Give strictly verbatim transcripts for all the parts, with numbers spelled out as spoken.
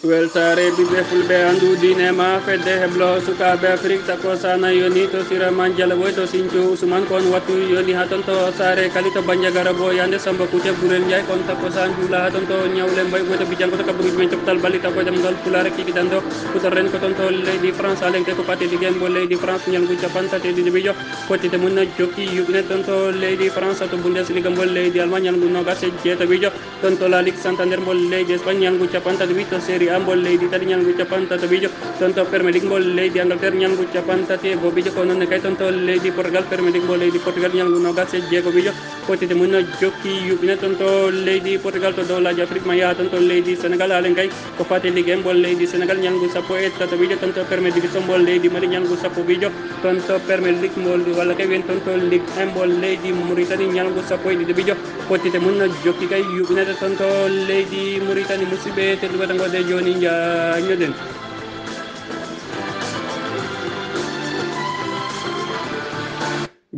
Weltaare ɓiɓɓe fulɓe, anndu diine ma fedde heblo sukaaɓe Afrik. Takko sana yoni to sira man jalaɓoy to sinco Usman kon wattu yoni ha ton to saare kali to banjagara bo yande samba kute gurel njay kon. Takko san juula ha ton to ñawle mbay goto bijango to kabaruji men coftal balli takko dem ngal pulaare kiki dando kutor ren ko ton to leydi France alen ke ko fate ligem bo leydi France ñalgu capantati ɗiɗi bijo. Fottite mun no jokki yuɓine ton to leydi France to Bundesliga mbo leydi Allemagne ñalgu nogas e jeeta bijo. Ton to La Ligue Santander mbo leydi Espagne ñalgu capantati huit to Serie A mbo leydi Italie ñalgu capantati bijo. Ton to Premier League mbo leydi Angleterre ñalgu capantati e go bijo ko noon ne kay ton to leydi Portugal Premier League mbo leydi Portugal ñalgu nogas e jeego bijo. Fottite mun no jokki yuɓine ton to leydi Portugal to dowlaji Afrique ma yaha ton to leydi Sénégal halen kay ko fate ligue en mbo leydi Sénégal ñalgu sappo e tata bijo. Ton to Premier Division mbo leydi Mali ñalgu sappo bijo. Ton to Premier League mbo walla kay wiyen ton to Ligue en mbo leydi Mauritanie ñalgu sappo e ɗiɗi bijo. Fottite mun no jokki kay yuɓinede ton to leydi Mauritanie. Musidɓe tedduɓe tan gode joni jañoɗen.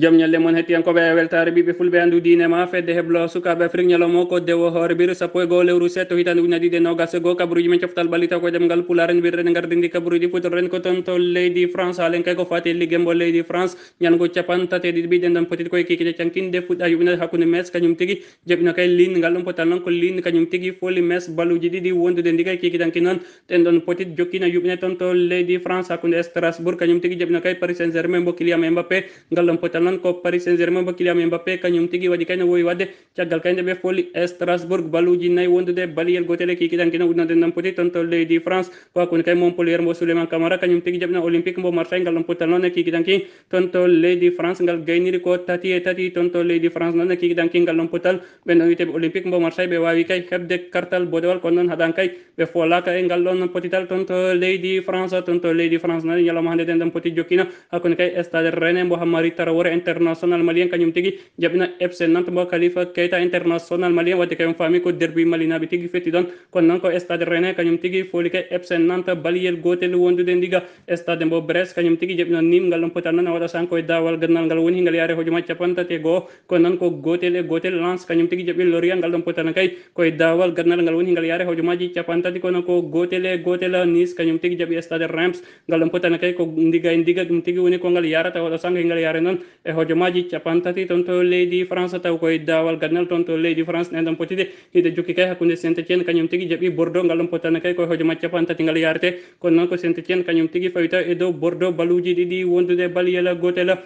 Jam ñalle mon hettiyankoɓe e weltaare ɓiɓɓe fulɓe anndu diine ma fedde heblo sukaaɓe Afrik ñalawma o ko dewo hoore biri sappo e goo lewru setto hitande ujunnaji ɗiɗi e nogas e goo. Kabaruji men coftal ɓalli taw ko e ɗemngal pulaar en wirrede ngardindi kabaruji futorren ko ton to leydi France halen kay ko fati ligge mbo leydi France ñalngu capantati e ɗiɗi ɓiɗen ɗon potiti koye kikite cankinde fuɗɗa yuɓinede hakkunde mes kañum tigi jaɓino kay lin ngal ɗon potal noon ko lin kañum tigi foli mes baluji ɗiɗi wondude ndi kay kikitanki noon. Ɗen ɗon potit jokkino yuɓine toon to leydi France hakkunde Strasbourg kañum tigi jaɓino kay Paris Saint-Germain mbo Kylian Mbappé. Ngal ɗon potal noon ko Paris Saint-Germain mbo Kylian Mbappé kañum tigi waɗi kay no wowi waɗde. Caggal kay nde ɓe foli Strasbourg baluuji nayi wondude baliyel gootel e kikiɗanki no uddunoo ɗen ɗon potit toon to leydi France. Ko hakkunde kay Montpellier mbo Souleymane Camara kañum tigi jaɓino Olympique mbo Marseille ngal ɗon potal noon e kikiɗanki toon to leydi France ngal gayniri ko tati e tati toon to leydi France noon e kikiɗanki ngal ɗon potal. Ɓen ɗon wiyeteeɓe Olympique mbo Marseille ɓe waawi kay heɓde kartal bodewal kono noon haɗan kay ɓe foolaaka e ngal ɗon potital toon to leydi France. Toon to leydi France noon ñalawma hannde ɗen ɗon poti jokkino hakkunde kay Stade Rennais mbo Hamari Traoré international malien kañum tigi jaɓino F C Nantes mbo Khalifa Keita international malien waɗde kay on faami ko derbi malinaaɓe tigi fetti ɗon. Kono noon ko Stade Rennais kañum tigi fooli kay F C Nantes baliyel gootel wondude ndiga. Stade mbo Brest kañum tigi jaɓino Nîmes ngal ɗon potal noon e waɗa san koye daawal gandal ngal woni ngal yaare hojomaaji capantati e goo. Kono noon ko gootel e gootel Lens kañum tigi jaɓi Lorient ngal ɗon potal kay koye daawal gandal ngal woni ngal yaare hojomaaji capantati kono ko gootel e gootel Nice kañum tigi jaɓi Stade Reims ngal ɗon potal kay ko ndiga e ndiga ɗum tigi woni ko ngal yarata waɗa san koye ngal yaare noon e hojomaaji capantati toon to leydi France taw koye daawal gandal toon to leydi France nen ɗon potide. Hiɗe jokki kay hakkunde Saint-Étienne kañum tigi jaɓi Bordeaux ngal ɗon potal kay koye hojomaaji capantati ngal yarete. Kono noon ko Saint-Étienne kañum tigi fawi taw e dow Bordeaux baluuji ɗiɗi wondude baliyel gootel.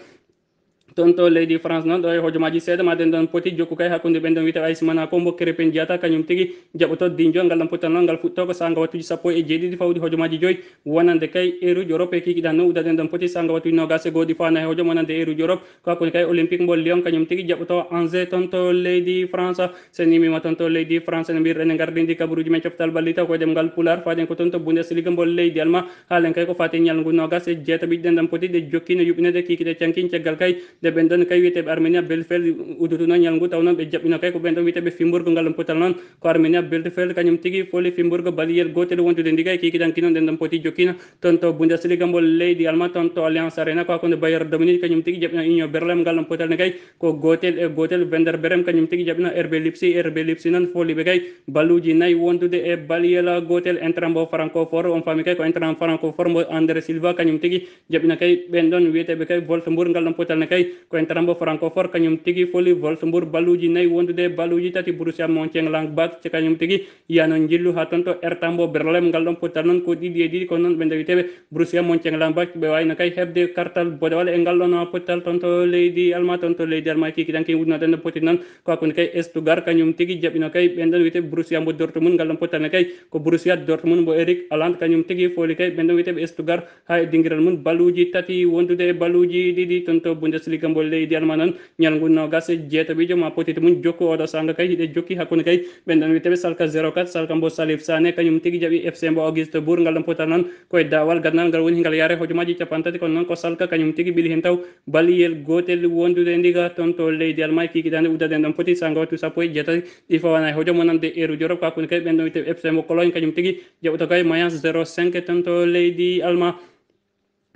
Toon to leydi France noon ɗo e hojomaaji seeɗa ma ɗen ɗon poti jokku kay hakkunde ɓen ɗon wiyte A S Monaco mbo Krépin Diatta kañum tigi jaɓoto dinjo ngal ɗon potal noon ngal fuɗɗo ko saanga wattuji sappo e jeeɗiɗi fawdi hojomaaji joyi wonande kay eruji Europe e kikiɗan no uda ɗen ɗon poti saanga wattuji nogas e gooɗi fana e hojom wonande eruji Europe. Ko hakkunde kay Olympique mbo Lyon kañum tigi jaɓoto Angers toon to leydi France. Sen imima toon to leydi France no mbirɗen e ngardindi kabaruji men coftal ɓalli taw koye ɗemngal pulaar faɗen ko toon to Bundesliga mbo leydi Alma. Haalen kay ko fati ñalngu nogas e jeetaɓiɗi ɗen ɗon poti ɗe jokkino yuɓɓinede kikiɗe cankin caggal kay nde ɓen ɗon kay wiyeteɓe Armenia Belfeld udutuno ñalngu taw noon ɓe jaɓɓino kay ko ɓen ɗon wiyeteɓe Fimburgo ngal ɗon potal noon. Ko Armenia Belfeld kañum tigi foli Fimburgo baliyel gootel wondude ndi kay kikiɗanki noon ɗen ɗon poti jokkino toon to Bundesliga mbo leydi Alma toon to Allianz Arena ko hakkunde Bayern Dominique kañum tigi jaɓɓino Union Berlin ngal ɗon potal ne kay ko gootel e gootel. Werder Bremen kañum tigi jaɓɓino R B Leipzig. R B Leipzig noon foliɓe kay baluuji nayi wondude e baliyel gootel. Inter mbo Francfort on faami kay ko Inter Francfort mbo André Silva kañum tigi jaɓɓino kay ɓen ɗon wiyeteɓe kay Wolfsburg ngal ɗon potal ne kay ko Inter mbo Francfort kañum tigi foli Wolfsburg baluuji nayi wondude e baluuji tati. Borussia Mönchengladbach kañum tigi yano njillu ha toon to Hertha mbo Berlin ngal ɗon potal noon ko ɗiɗi e ɗiɗi kono noon ɓe ndewi teɓe Borussia Mönchengladbach ɓe wawino kay heɓde kartal bodewal e ngal ɗon potal toon to leydi Alma. Toon to leydi Alma kikiɗanki wudno ɗen no poti noon ko hakkunde kay Stuttgart kañum tigi jaɓɓino kay ɓen ɗon wiyete Borussia mbo Dortmund ngal ɗon potal ne kay ko Borussia Dortmund mbo Erling Haaland kañum tigi fooli kay ɓen ɗon wiyeteɓe Stuttgart ha e dingiral mum baluuji tati wondude e baluuji ɗiɗi toon to Bundesliga mbo leydi Alma noon. Ñalngu nogas e jeetaɓijo ma potite mum jokku oɗo sanga kay hiɗe jokki hakkunde kay ɓen ɗon wiyeteɓe Salka zéro quatre Salka mbo Salif Sané kañum tigi jaɓi F C mbo Augsburg ngal ɗon potal noon koye daawal gandal ngal woni ngal yaare hojomaaji capantati kono noon ko Salka kañum tigi ɓili hen taw baliyel gootel wondude ndiga toon to leydi Alma e kikiɗande uddaden ɗon poti sanga wattu sappo e jeetati ɗi fawana e hojom wonande eru Europe ko hakkunde kay ɓen ɗon wiyeteɓe F C mbo Cologne kañum tigi jaɓoto kay Mayence zéro cinq toon to leydi Alma.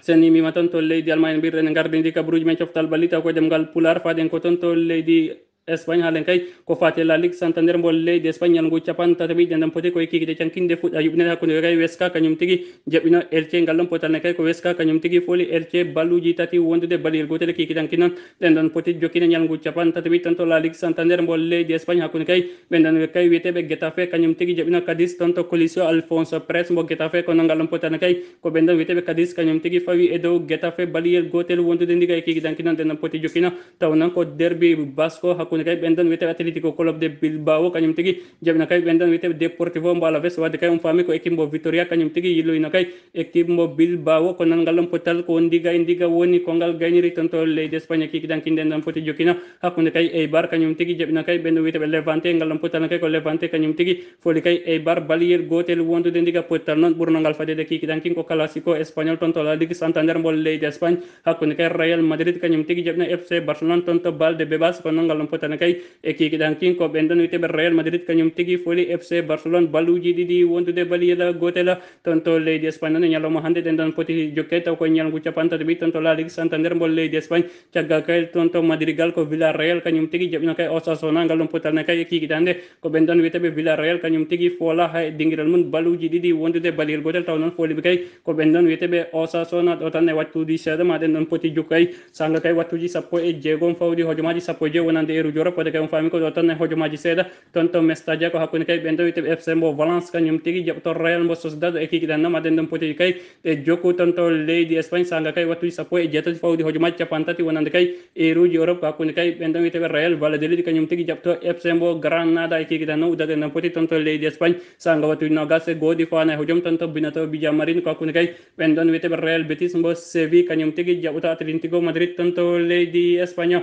Sen imima toon to leydi Alma en mbirɗen en gardidi kabaruji men coftal ɓalli taw ko ɗemngal Pulaar faɗen ko toon to leydi Espagne, halen kay ko fate La Ligue Santander mbo leydi Espagne, ñalngu capan tataɓi ɗen ɗon poti koye kikiɗe cankinde fuɗɗa yuɓɓinede hakkunde kay Weska kañum tigi jaɓɓino Elche. Ngal ɗon potal ne kay ko Weska kañum tigi foli Elche balluji tati wondude baliyel gotel e kikiɗanki noon. Ɗen ɗon poti jokkine ñalngu capan tataɓi ton to La Ligue Santander mbo leydi Espagne, hakkunde kay ɓen ɗon kay wiyeteɓe Getafe kañum tigi jaɓɓino Cadiz ton to Coliseo Alfonso Pérez mbo Getafe. Kono ngal ɗon potal ne kay ko ɓen ɗon wiyeteɓe Cadiz kañum tigi fawi e dow Getafe baliyel gotel wondude ndiga e kikiɗanki noon. Ɗen ɗon poti jokkino taw noon ko derbi basco, hakkunde kay ɓen ɗon wiyeteɓe Atletico Club de Bilbao kañum tigi jaɓɓino kay ɓen ɗon wiyeteɓe Deportivo mbo Alaves, wadde kay on faami ko équipe mbo Vitoria kañum tigi yilloyino kay équipe mbo Bilbao. Ko noon ngal ɗon potal ko ndiga e ndiga woni ko ngal gayniri ton to leydi Espagne, kikiɗanki nden ɗon poti jokkino hakkunde kay Eibar kañum tigi jaɓɓino kay ɓen ɗon wiyeteɓe Levante. Ngal ɗon potal kay ko Levante kañum tigi foli kay Eibar baliyel gotel wondude ndiga. Potal noon ɓurno ngal fadede kikiɗankin ko Clasico Espagnol ton to La Ligue Santander mbo leydi Espagne, hakkunde kay Real Madrid kañum tigi jaɓɓino F C Barcelone ton to Valdebebas. Kono noon ngal ɗon potal kay e kikiɗankin ko ɓen ɗon wiyeteɓe Real Madrid kañum tigi foli F C Barcelone balluji ɗiɗi wondude baliyel gotel ton to leydi Espagne. Noon e ñalawma hannde ɗen ɗon poti jokke taw koye ñalngu capan tataɓi ton to La Ligue Santander mbo leydi Espagne. Caggal kay ton to Madrigal ko Villarreal kañum tigi jaɓɓino kay Osasuna. Ngal ɗon potal ne kay e kikiɗande ko ɓen ɗon wiyeteɓe Villarreal kañum tigi foola hay dingiral mum balluji ɗiɗi wondude baliyel gotel. Taw noon foliɓe kay ko ɓen ɗon wiyeteɓe Osasuna. Ɗo tan e wattuji seeɗa ma ɗen ɗon poti jokku kay sanga kay wattuji sappo e jeegom fawɗi hojomaji sappo e joyi wonande heure Europe. Wade kay on faami ko ɗo tan e hojomaji seeɗa ton to Mestalla ko hakkunde kay ɓen ɗon wiyeteɓe F C mbo Valence kañum tigi jaɓɓoto Real mbo Sociedad e kikiɗan noon ma ɗen ɗon poti kay ɗe jokku ton to leydi Espagne sanga kay wattuji sappo e jeetati fawɗi hojomaji capan tati wonande kay heure uji Europe. Ko hakkunde kay ɓen ɗon wiyeteɓe Real Valladolid kañum tigi jaɓɓoto F C mbo Granada e kikiɗan noon uddaɗen ɗon poti ton to leydi Espagne sanga wattuji nogas e gooɗi fawana e hojom ton to binato Villamarín. Ko hakkunde kay ɓen ɗon wiyeteɓe Real Betis mbo Séville kañum tigi jaɓɓoto Atlético Madrid ton to leydi Espagne.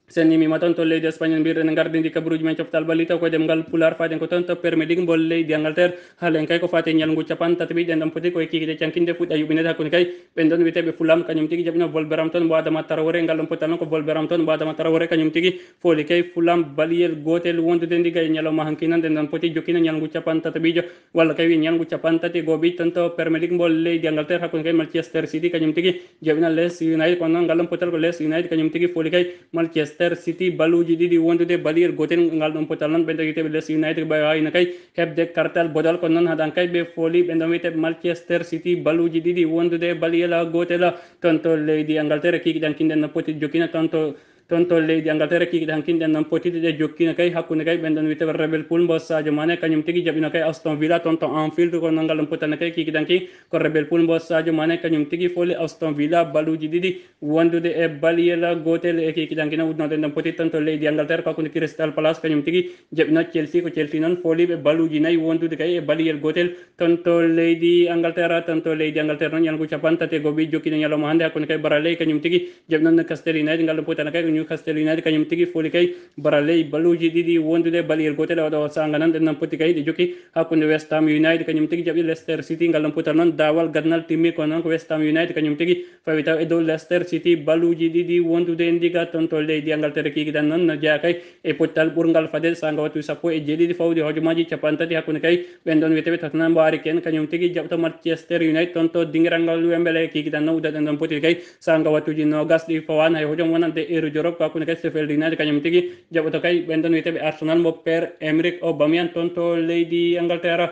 Sen nimima ton to leydi Espagne, mbirɗen gardidi kabaruji men coftal ɓalli taw koye ɗemngal Pulaar, faden ko ton to Premier League mbo leydi Angleterre. Halen kay ko fate ñalngu capan tataɓi ɗen ɗon poti koye kikiɗe cankinde fuɗɗa yuɓɓinede hakkunde kay ɓen ɗon wiyeteɓe Fulham kañum tigi jaɓɓino Wolverhampton mbo Adama Traoré. Ngal ɗon potal noon ko Wolverhampton mbo Adama Traoré kañum tigi foli kay Fulham baliyel gotel wondude ndiga e ñalawma hanki noon. Ɗen ɗon poti jokkino ñalngu capan tataɓijo walla kay wi ñalngu capan tati e gooɓi ton to Premier League mbo leydi Angleterre, hakkunde kay Manchester City kañum tigi jaɓɓino Leeds United. Kono noon ngal ɗon potal ko Leeds United kañum tigi foli kay Manchester City balluji ɗiɗi wondude baliyel gotel. Ngal ɗon potal noon ɓen ɗon wiyeteɓe Leeds United ɓe wawino kay heɓde kartal bodal, kono noon haɗan kay ɓe foli ɓen ɗon wiyeteɓe Manchester City balluji ɗiɗi wondude baliyel gotel ton to leydi Angleterre. Kikiɗanki nden no poti jokkino ton to ton to leydi Angleterre. Kikiɗanki nden noon potide ɗe jokkino kay hakkunde kay ɓen ɗon wiyeteɓe Liverpool mbo Sadio Mané kañum tigi jaɓɓino kay Aston Villa ton to Anfield. Kono noon ngal ɗon potane kay kikiɗanki ko Liverpool mbo Sadio Mané kañum tigi foli Aston Villa balluji ɗiɗi wondude e baliyel gotel e kikiɗanki noon udnoɗen ɗon poti ton to leydi Angleterre ko hakkunde Crystal Palace kañum tigi jaɓɓino Chelsea. Ko Chelsea noon foliɓe balluji nayi wondude kay e baliyel gotel ton to leydi Angleterre. Ton to leydi Angleterre noon ñalngu capan tati e gooɓi jokkino ñalawma hannde hakkunde kay Baraley kañum tigi jaɓɓi noon Newcastle United. Ngal ɗon potana kay ko Newcastle United kañum tigi foli kay Baraley balluji ɗiɗi wondude baliyel gotel. Oɗo sanga noon ɗen noon poti kay ɗe jokki hakkunde West Ham United kañum tigi jaɓɓi Leicester City. Ngal ɗon potal noon dawal gadnal timmi, kono noon ko West Ham United kañum tigi fawi taw e dow Leicester City balluji ɗiɗi wondude ndiga ton to leydi Angleterre. Kikiɗan noon no jeya kay e pottal ɓurgal fadde sanga wattu sappo e jeeɗiɗi fawde hojomaji capan tati hakkunde kay ɓen ɗon wiyeteɓe Tottenham mbo Harry Kane kañum tigi jaɓɓoto Manchester United ton to dingiral ngal Wembley. Kikiɗan noon uddaɗen ɗon poti kay sanga wattuji nogas ɗi fawana hay hojom wonande heure Europe ko hakkunde kay Sheffield United kañum tigi jaɓɓoto kay ɓen ɗon wiyeteɓe Arsenal mbo Pierre-Emerick Aubameyang ton to leydi Angleterre.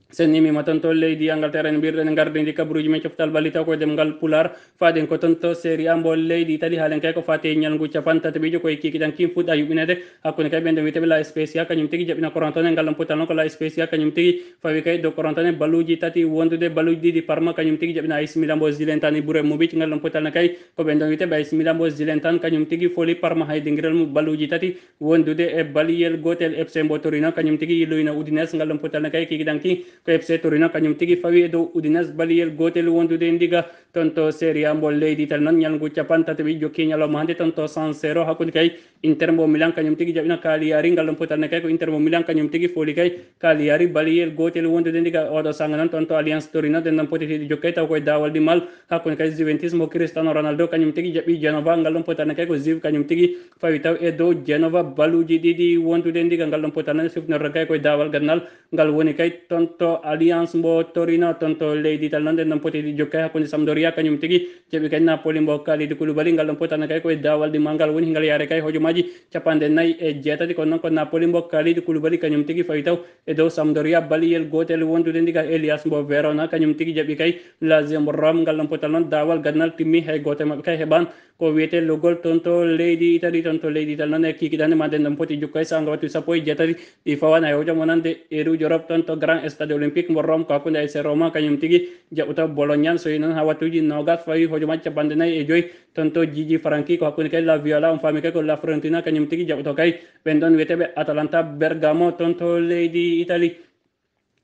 Sen nimima ton to leydi Angleterre en mbirɗen gardidi kabaruji men coftal ɓalli taw koye ɗemngal Pulaar. Faden ko ton to Serie A mbo leydi Italie, haalen kay ko fate ñalngu capan tataɓijo koye kikiɗan kin fuɗɗa yuɓɓinede hakkunde kay ɓen ɗon wiyeteɓe La Spezia kañum tigi jaɓɓina Crotone. Ngal ɗon potal noon ko La Spezia kañum tigi fawi kay dow Crotone balluji tati wondude balluji ɗiɗi. Parma kañum tigi jaɓɓina A C Milan mbo Zlatan Ibrahimovic. Ngal ɗon potal ne kay ko ɓen ɗon wiyeteɓe A C Milan mbo Zlatan kañum tigi foli Parma hay dingiral mum balluji tati wondude e baliyel gotel. F C mbo Torino kañum tigi yilloyino Udinese. Ngal ɗon potal ne kay kikiɗan ki ko F C Torino kañum tigi fawi e dow Udinese baliyel gotel wondude ndiga ton to Serie A mbo leydi Italie. Noon ñalngu capan tataɓi jokki ñalawma hannde ton to San Siro hakkunde kay Inter mbo Milan kañum tigi jaɓɓino Cagliari. Ngal ɗon potal ne kay ko Inter mbo Milan kañum tigi foli kay Cagliari baliyel gotel wondude ndiga oɗo sanga noon ton to Allianz Torino. Ɗen ɗon potitiɗi jokkay taw koye dawal ɗimmal hakkunde kay Juventus mbo Cristiano Ronaldo kañum tigi jaɓɓi Genova. Ngal ɗon potal ne kay ko Juve kañum tigi fawi taw e dow Genova balluji ɗiɗi wondude ndiga. Ngal ɗon potal ne sifnorto kay koye dawal gannal ngal woni kay ton to Alliance mbo Torino, toon to leydi Italie noon, ɗen ɗon poti jokki kay hakkunde Sampdoria, kañum tigi jaɓi kay Napoli mbo Kalidou Koulibaly. Ngal ɗon potana kay koye daawal ɗi magal woni, ngal yaare kay hojomaaji capanɗe nayi e jeetati, kono noon ko Napoli mbo Kalidou Koulibaly kañum tigi fawi taw e dow Sampdoria, baliyel gootel wondude ndiga Elias mbo Verona, kañum tigi jaɓi kay Lazio mbo Rome. Ngal ɗon potal noon daawal gadanal timmi, hay gooto e maɓɓe kay heɓaani ko wiyetee logol toon to leydi Italie. Toon to leydi Italie noon, e kikiɗaande ma ɗen ɗon poti jokki kay saanga wattu sappo e jeetati ɗi fawaani hay hojom wonande heure uji Europe toon to Grand Stade Olympique mbo Rome, ko hakkunde A S Roma kañum tigi jaɓɓoto Bologna, so yi noon haa wattuuji noogas fawi hojomaaji capanɗe nayi e joyi toon to Gigi Franchi, ko hakkunde kay La Viola, on faami kay ko La Fiorentina kañum tigi jaɓɓoto kay ɓen ɗon wiyeteeɓe Atalanta Bergamo toon to leydi Italie.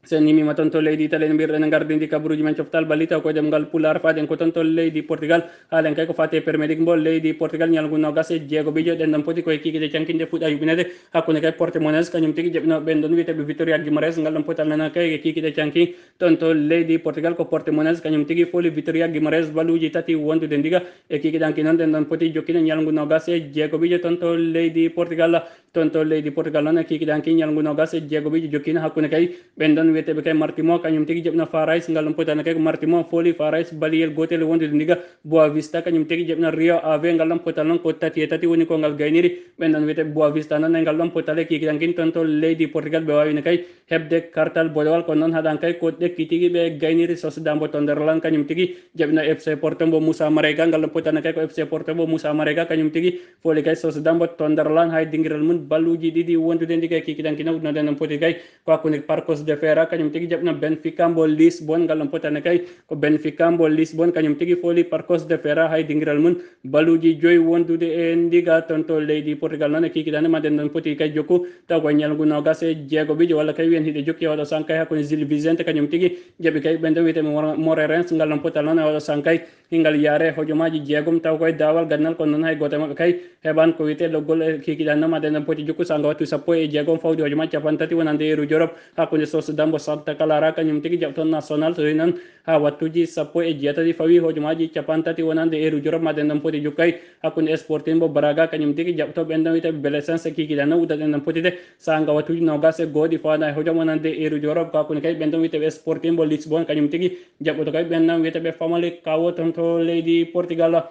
So en yimmiima toon to leydi Italie, en mbiyat en ngardini kabaruuji men coftal balli taw koye ɗemngal Pulaar, faaden ko toon to leydi Portugal. Haalen kay ko faati e Premier League mbo leydi Portugal, ñalngu noogas e jeego bijo ɗen ɗon poti koye kikiɗe cankinde fuɗɗa yuɓɓineede hakkunde kay Portimonense kañum tigi jaɓɓinoo ɓen ɗon wiyeteeɓe Vitória Guimarães. Ngal ɗon potal nana kay e kikiɗe canki toon to leydi Portugal, ko Portimonense kañum tigi fooli Vitória Guimarães baluuji tati wondude ndiga e kikiɗanki noon. Ɗen ɗon poti jokkinde ñalngu noogas e jeego bijo toon to leydi Portugal. Toon to leydi Portugal noon, e kikiɗanki ñalngu noogas e jeego bijo jokkino hakkunde kay ɓen ɗon wiyeteeɓe kay Martimo, kañum tigi jaɓɓino Farais. Ngal ɗon potana kay ko Martimo fooli Farais baliyel gootel wondude ndiga Boa Vista, kañum tigi jaɓɓino Rio Ave. Ngal ɗon potal noon ko tati e tati woni ko ngal gayniri ɓen ɗon wiyeteeɓe Boa Vista noon. E ngal ɗon potal, e kikiɗankin toon to leydi Portugal, ɓe waawino kay heɓde kartal boɗewal, kono noon haɗan kay ko ɗekki tigi ɓe gayniri Sociedad mbo Tonderlan, kañum tigi jaɓɓino F C Porto mbo Moussa Marega. Ngal ɗon potana kay ko F C Porto mbo Moussa Marega, kañum tigi fooli kay Sociedad mbo Tonderlan hay dingiral mum balluuji ɗiɗi wondude ndiga e kikiɗanki noon. Ɗum ɗon poti kay ko hakkunde Parcos de Feira, kañum tigi jaɓɓino Benfica mbo Lisbon. Ngal ɗon potana kay ko Benfica mbo Lisbon, kañum tigi fooli Parcos de Feira hay dingiral mum balluuji joyi wondude e ndiga toon to leydi Portugal noon. E kikiɗaande ma ɗen ɗon poti kay jokku taw ko e ñalngu noogas e jeego bijo, walla kay wiyen hiɗe jokki e oɗo saanga kay hakkunde Gil Vicente, kañum tigi jaɓi kay ɓen ɗon wiyetee Moreirense. Ngal ɗon potal noon e oɗo saanga kay hingal yaare hojomaaji jeegom taw koye daawal gadanal, kono noon hay gooto e maɓɓe kay heɓaani ko wiyetee loggol e kikiɗaande noon. Ma ɗen ɗon poti jokku saanga wattu sappo e jeegom fawde hojomaaji capanɗe tati wonande heure uji Europe hakkunde Sociedad mbo Santa Clara, kañum tigi jaɓɓoto Nacional, so yi noon haa wattuuji sappo e jeetati fawi hojomaaji capanɗe tati wonande heure uji Europe. Ma ɗen ɗon poti jokku kay hakkunde Sporting mbo Braga, kañum tigi jaɓɓoto ɓen ɗon wiyeteeɓe Belenenses e kikiɗaande noon, udda ɗen ɗon potide saanga wattuuji noogas e go'o ɗi fawaani hojom wonande heure uji Europe. Ko hakkunde kay ɓen ɗon wiyeteeɓe Sporting mbo Lisbon, kañum tigi jaɓɓoto kay ɓen ɗon wiyeteeɓe Famalicão toon to leydi Portugal.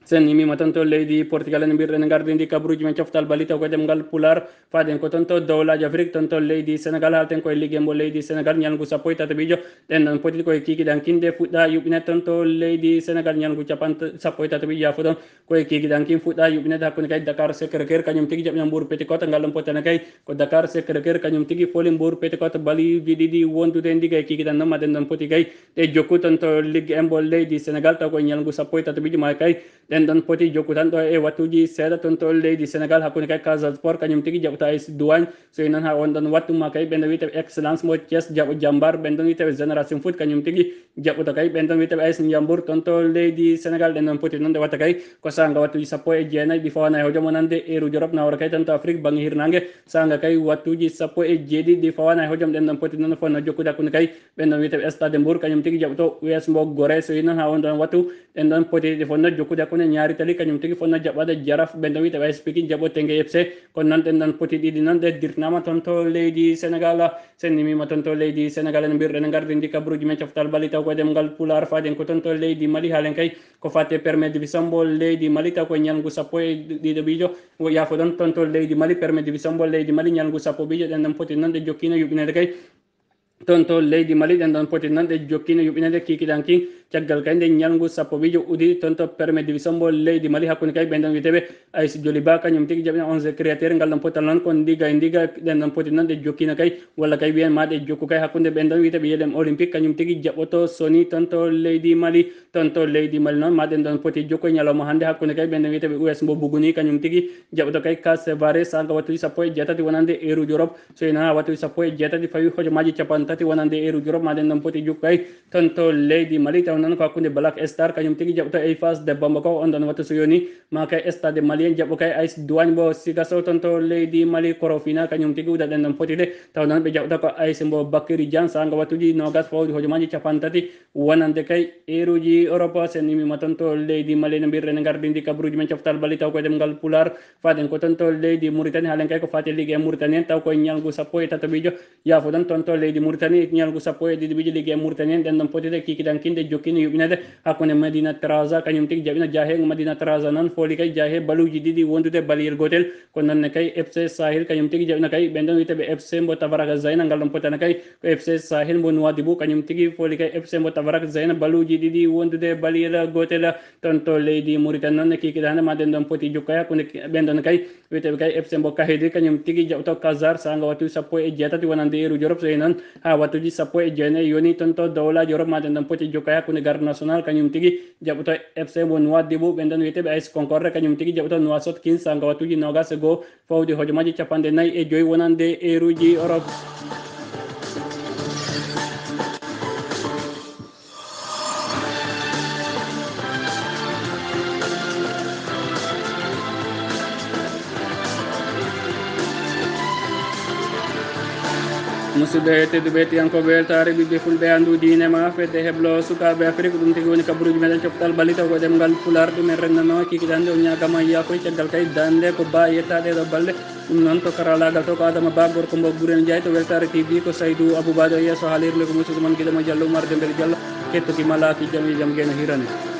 So en yimmiima toon to leydi Portugal, en mbiyat en ngardini kabaruuji men coftal balli taw ko e ɗemngal Pulaar, faaden ko toon to dowlaaji Afrik, toon to leydi Senegal, haalten ko e Ligue mbo leydi Senegal, ñalngu sappo e tataɓijo. Ɗen ɗon poti koye kikiɗankin ɗe fuɗɗa yuɓɓineede toon to leydi Senegal, ñalngu capanɗe sappo e tataɓijo, yaafoɗon, koye kikiɗankin fuɗɗa yuɓɓineede hakkunde kay Dakar Sacré-Cœur kañum tigi jaɓɓino Mbour Petite Côte. Ngal ɗon potana kay ko Dakar Sacré-Cœur kañum tigi fooli Mbour Petite Côte balluuji ɗiɗi wondude ndiga e kikiɗan noon. Ma ɗen ɗon poti kay ɗe jokku toon to Ligue mbo leydi Senegal, taw ko e ñalngu sappo e tataɓijo, ma kay ɗen ɗon poti jokku tan ɗo e wattuuji seeɗa toon to leydi Senegal hakkunde kay Casa Sport kañum tigi jaɓɓoto A S Douanes. So yi noon haa on ɗon wattu, ma kay ɓen ɗon wiyeteeɓe Excellence mbo Thiès jaɓɓo Jambar, ɓen ɗon wiyeteeɓe Génération Foot kañum tigi jaɓɓoto kay ɓen ɗon wiyeteeɓe A S Ndiambour toon to leydi Senegal. Ɗen ɗon poti noon ɗe watta kay ko saanga wattuuji sappo e jeenayi ɗi fawaani hojom wonande heure uji Europe, nawra kay toon to Afrique bannge hirnaange, saanga kay wattuuji sappo e jeeɗiɗi ɗi fawaani hojom. Ɗen ɗon poti noon fotno jokkude hakkunde kay ɓen ɗon wiyeteeɓe Stade Mbour kañum tigi jaɓɓoto U S mbo Gorée. So yi noon haa on ɗon wattu, ɗen ɗon poti ɗi fotno jokkude hakkunde Ñaari Tali kañum tigi fotno jaɓɓaade Jaraaf, ɓen ɗon wiyeteeɓe A S Pikine jaɓɓo Teungueth F C. Kono noon ɗen ɗon poti ɗiɗi noon ɗe dirtinaama toon to leydi Senegal. So en yimmiima toon to leydi Senegal, en mbiyat en ngardini kabaruuji men coftal balli taw ko e ɗemngal Pulaar, faaden ko toon to leydi Mali, haalen kay ko faati e Première Division mbo leydi Mali, taw ko e ñalngu sappo e ɗiɗaɓijo, yaafoɗon, toon to leydi Mali, Première Division mbo leydi Mali, ñalngu sappoɓijo. Ɗen ɗon poti noon ɗe jokkiino yuɓɓineede kay toon to leydi Mali. Ɗen ɗon poti noon ɗe jokkiino yuɓɓineede kikiɗanki, caggal kay nde ñalngu sappoɓijo uddi toon to Première Division mbo leydi Mali, hakkunde kay ɓen ɗon wiyeteeɓe A S Djoliba kañum tigi jaɓɓino Onze Créateurs. Ngal ɗon potal noon ko ndiga e ndiga, ɗen ɗon poti noon ɗe jokkiino kay, walla kay wiyen ma ɗe jokku kay hakkunde ɓen ɗon wiyeteeɓe Yelem Olympique kañum tigi jaɓɓoto Sony toon to leydi Mali. Toon to leydi Mali noon, ma ɗen ɗon poti jokku e ñalawma hannde hakkunde kay ɓen ɗon wiyeteeɓe U S mbo Buguni kañum tigi jaɓɓoto kay Case Barre, saanga wattuuji sappo e jeetati wonande heure uji Europe. So yi noon haa wattuuji sappo e jeetati fawi hojomaaji capanɗe tati wonande heure uji Europe, ma ɗen ɗon poti jokku kay toon to leydi Mali, taw Noon ko hakkunde Black Star kañum tigi jaɓɓoto Eiffage de Bamako, on ɗon wattu so yoni ma kay Stade Malien jaɓɓo kay A S Douane mbo Sigasso toon to leydi Mali. Korofina kañum tigi uda ɗen ɗon poti de, taw noon ɓe jaɓɓata ko A S mbo Bakary Diagne, saanga wattuuji noogas fawde hojomaaji capanɗe tati wonande kay eeruuji Europe. Sen immiima toon to leydi Mali no mbirren gardindi kabaruuji men coftal bali taw ko e ɗemngal Pulaar. Faaden ko toon to leydi Mauritanie, haalen kay ko faati e Ligue un Mauritanie en, taw ko e ñalngu sappo e tataɓiijo. Yaafoɗon toon to leydi Mauritanie, ñalngu sappo e ɗiɗiɓiijo Ligue un Mauritanie en, ɗen ɗon potide kikiɗankinde jokkini yuɓɓinede hakkunde Madina Traza, kañum tigi jaɓɓina Jaahe. Madina Traza noon fooli kay Jaahe baluuji ɗiɗi wondude baliyel gootel. Ko noon ne kay F C Sahel kañum tigi jaɓɓina kay ɓen ɗon wiyeteeɓe F C mbo Tabarak Zayna, ngal ɗon potana kay ko F C Sahel mbo Nouadhibou, kañum tigi fooli kay F C mbo Tabarak Zayna baluuji ɗiɗi wondude baliyel gootel. Toon to leydi Mauritanie noon ne kikiɗe hannde ma ɗen ɗon poti jokkoy hakkunde ɓen ɗon kay wiyeteeɓe kay F C mbo Kahedi, kañum tigi jaɓɓoto Kazar, saanga wattuuji sappo e jeetati wonande eeruuji Europe, so yehi noon haa wattuuji sappo e jeenayi yoni toon to dowlaaji Europe, ma ɗen ɗon poti jokkoy hakkunde Garde Nationale, kañum tigi jaɓɓoto F C mbo Nouadhibou, ɓen ɗon wiyeteeɓe A S Concorde, kañum tigi jaɓɓoto Nouakchott, kin saanga wattuuji noogas e goo fawde hojomaaji capanɗe nayi e joy wonande eeruuji Europe. Musidɓe tedduɓe, hettiyankooɓe weltaare ɓiɓɓe fulɓe, anndu diine ma fedde heblo sukaaɓe Afrik, ɗum tigi woni kabaruuji meɗen coftal bali taw ko ɗemngal Pulaar ɗum en rennano kikiɗe hannde. O ñaagama yaafoy, caggal kay dande ko ba yetta ɗeɗo balɗe. Ɗum noon to karalaagal to ko Adama Ba, gorko mbo Guren Njaay, to Weltaare T V ko Saydou Abouba, ɗo yeeso haalirde ko musidɗo mon giɗo mo Diallo Oumar Dembel Diallo. Kettoki ma laafi jam e jam geno hirane.